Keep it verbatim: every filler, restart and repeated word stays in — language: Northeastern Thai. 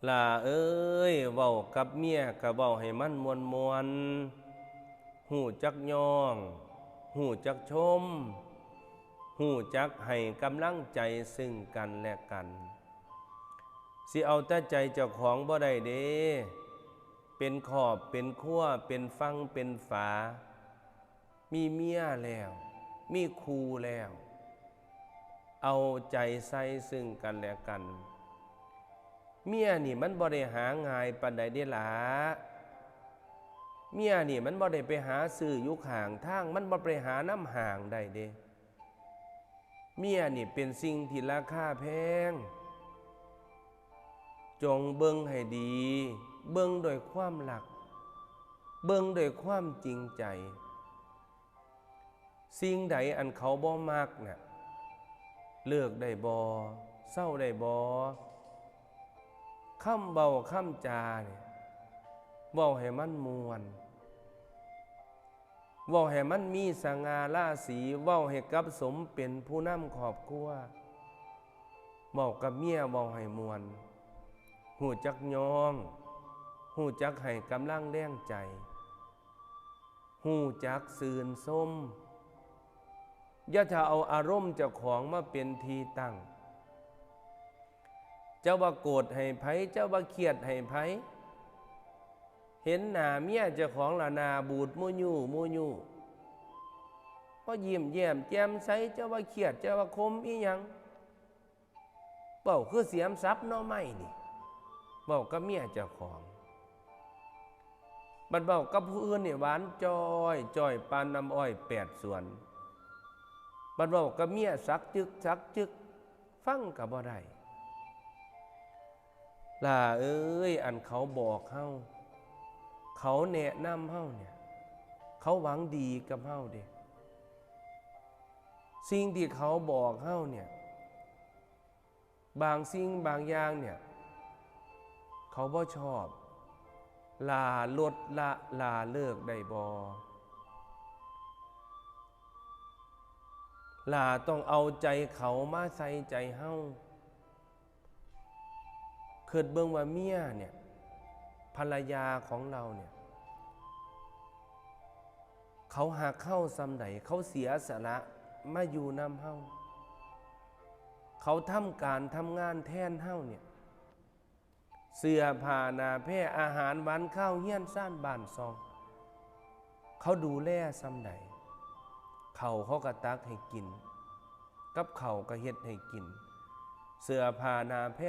หล้าเอ้ย เว้ากับเมียก็เว้าให้มันม่วนๆ ฮู้จักย้อง ฮู้จักชม ฮู้จักให้กำลังใจซึ่งกันและกัน สิเอาแต่ใจเจ้าของบ่ได้เด้ เป็นครอบเป็นครัว เป็นฝั่งเป็นฝา มีเมียแล้ว มีคู่แล้ว เอาใจใส่ซึ่งกันและกัน เมียนี่มันบ่ได้หาง่ายปานใดเด้หล้า เมียนี่มันบ่ได้ไปหาซื้ออยู่ข้างทาง มันบ่ไปหานำห้างได้เด้ เมียนี่เป็นสิ่งที่ราคาแพง จงเบิ่งให้ดี เบิ่งด้วยความรัก เบิ่งด้วยความจริงใจ สิ่งใดอันเขาบ่มักน่ะ เลิกได้บ่ เซาได้บ่ คำเว้าคำจาเนี่ย เว้าให้มันม่วน เว้าให้มันมีสง่าราศี เว้าให้กับสมเป็นผู้นำครอบครัว เว้ากับเมียเว้าให้ม่วน ฮู้จักย้อง ฮู้จักให้กำลังแรงใจ ฮู้จักชื่นชม อย่าถ้าเอาอารมณ์เจ้าของมาเป็นที่ตั้ง เจ้าว่าโกรธให้ไผ เจ้าว่าเครียดให้ไผ เห็นหน้าเมียเจ้าของละหน้าบูดมู่ยู่มู่ยู่ บ่ยิ้มแย้มแจ่มใส เจ้าว่าเครียด เจ้าว่าขมอีหยัง เว้าคือเสียมสับหน่อไม้นี่ เว้ากับเมียเจ้าของ บัดเว้ากับผู้อื่นนี่หวานจ้อยจ้อยปานน้ำอ้อยแปดสวน บัดเว้ากับเมียสักจึกสักจึก ฟังก็บ่ได้ หล้าเอ้ย อันเขาบอกเฮา เขาแนะนำเฮาเนี่ย เขาหวังดีกับเฮาเด้ สิ่งที่เขาบอกเฮาเนี่ย บางสิ่งบางอย่างเนี่ย เขาบ่ชอบ หล้าลดละ หล้าเลิกได้บ่ หล้าต้องเอาใจเขามาใส่ใจเฮา คิดเบิ่งว่าเมียเนี่ย ภรรยาของเราเนี่ย เขาฮักเฮาส่ำใด เขาเสียสละมาอยู่นำเฮา เขาทำการทำงานแทนเฮาเนี่ย เสื้อผ้าหน้าแพร อาหารหวานคาว เฮือนซานบ้านช่อง เขาดูแลส่ำใด ข้าวเขาก็ตักให้กิน กับข้าวก็เฮ็ดให้กิน เสื้อผ้าหน้าแพร